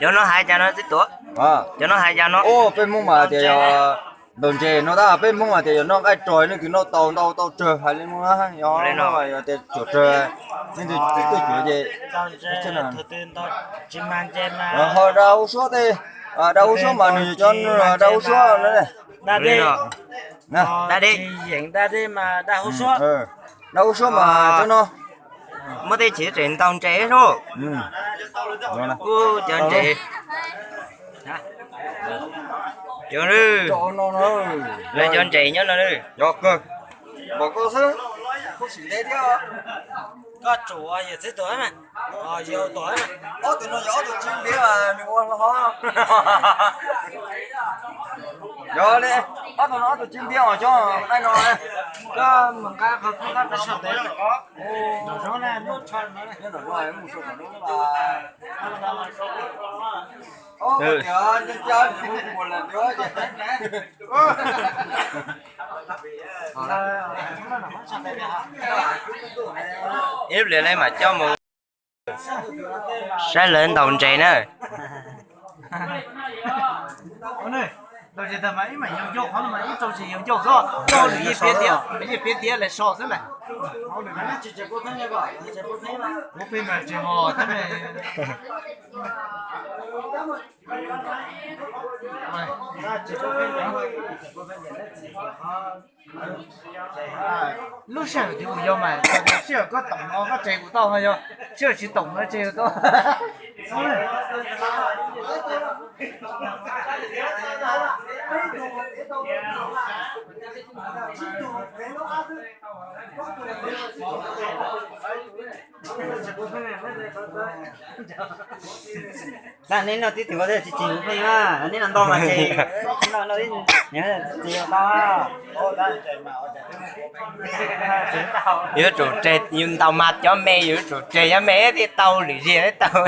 Cov no hais cas no tib tuam? Cov no hais cas no? Peb Hmoob mas tias yog ntaus ntses no tab, peb Hmoob mas tias yog noj nqaij rog, leej twg noj tau ntau tau tsawg hais li no, yog tias cuam tsawg, leej twg tsis tuaj cuam ces ho da hub suab tej, da hub suab mas nws cov da hub suab no. Da dej, da dej, da hub suab mas cov no muab tej chiv tseem ntaus ntses sub. Cov ntses, cov, lawv cov ntses nyob no. Yog kawg, npaum koj xwb, koj sim ntev thiab. Koj tsum yawm txiv tuam, yawg tuam. Ob tug no yog ob tug tsib ntiav mas nws ua hlo. Yog li, ob tug no ob tug tsib ntiav os, cov nqaij no. Koj mus nqa qhov kub qab peb sab ntev os. Nram zoov na, nyob nram zoov mus sau nram zoov. Ib pliag li mam coj mus saib lawv ntaus ntses na. Ntaus ntses tag mas ib mam yoog ncauj qhov no mas ib rau tsis yoog ncauj xwb, ncauj lwm yeej piav tiav, lwm yeej piav tiav lawv so xwb lawm. Kuv peb mas tsis hos thiab ne. Lub sij hawm twg kuj yog mas, sij hawm koj toom no koj tseg kuj tau, ho yog sij hawm tsis toom no tseg kuj tau. Neb noj tib tug thiab tsis tsis pheej na, neb noj ntau mas tseg, noj ib tug tau. Yuav tsum tseg, yus ntaus mas cov me, yuav tsum tseg cov me thiaj tau, lwm ziag thiaj tau.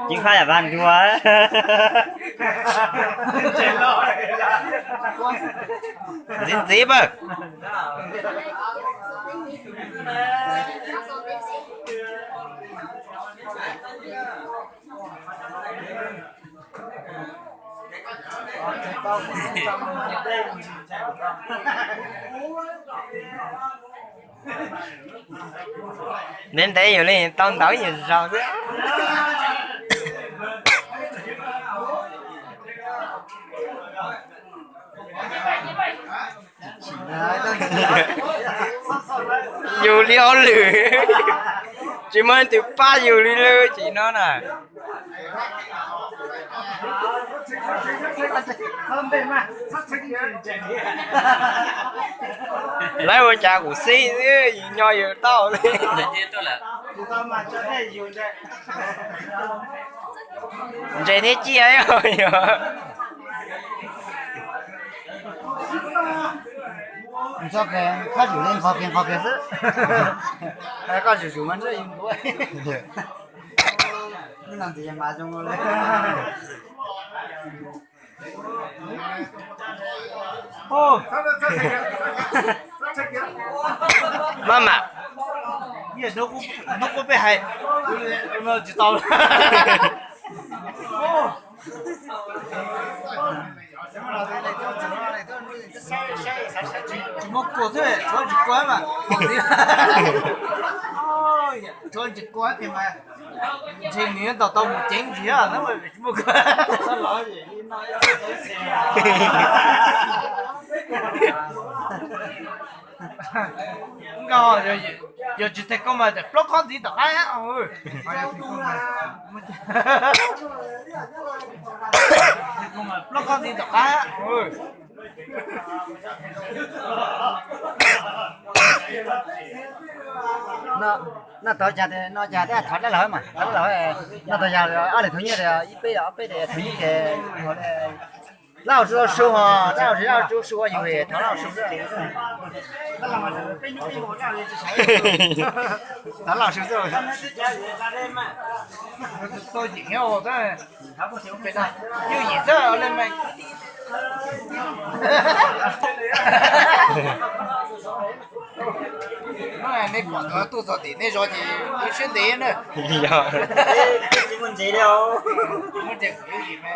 Chính khóa là van đua. Ntxiv ntxiv pawg. Ntev ntev yus li tau ntawv yus zog xwb. Yus li hauj lwm, tsis muaj leej twg pab yus li lawm ces no na. Lawv ua cas kuv xib xwb, yus nyob yus tau li. Ntses thiab ciaj yog. Txhob khe, koj zuj zus li nqos kiag nqos kiag xwb. Koj zuj zus mas ntshe yus ntuav. Hnub no ntxiv mas zoo li. Maj mam, hnub qub peb hais tsis tau. Tsis muaj kua xwb, tshuav tsis kua mas, tshuav tsis kua tiag mas, ntshe nws ntaus tau mus ceev ntsis na, tsis muaj kua. Nkauj, yog tsis teg koj mas plaub khob ntxiv tom qab. Plaub khob ntxiv tom qab. Noj tau yas no yas thiab thov dab laug mas, thov dab laug, noj tau yas ob leeg thov nyiaj, ib peb ob peb thov nyiaj ces Laj Hauv Tsua su hos, Laj Hauv Tsua su yus li, thov Laj Hauv Su xwb. Thov Laj Hauv Su xwb. Tau yim, yus yim xwb le me. Nej pom ntawd tuaj txog tim nej zos ces siab ntev na. Yog. Tsis muaj ntses li os. Muaj ntses kuv yuav yim me.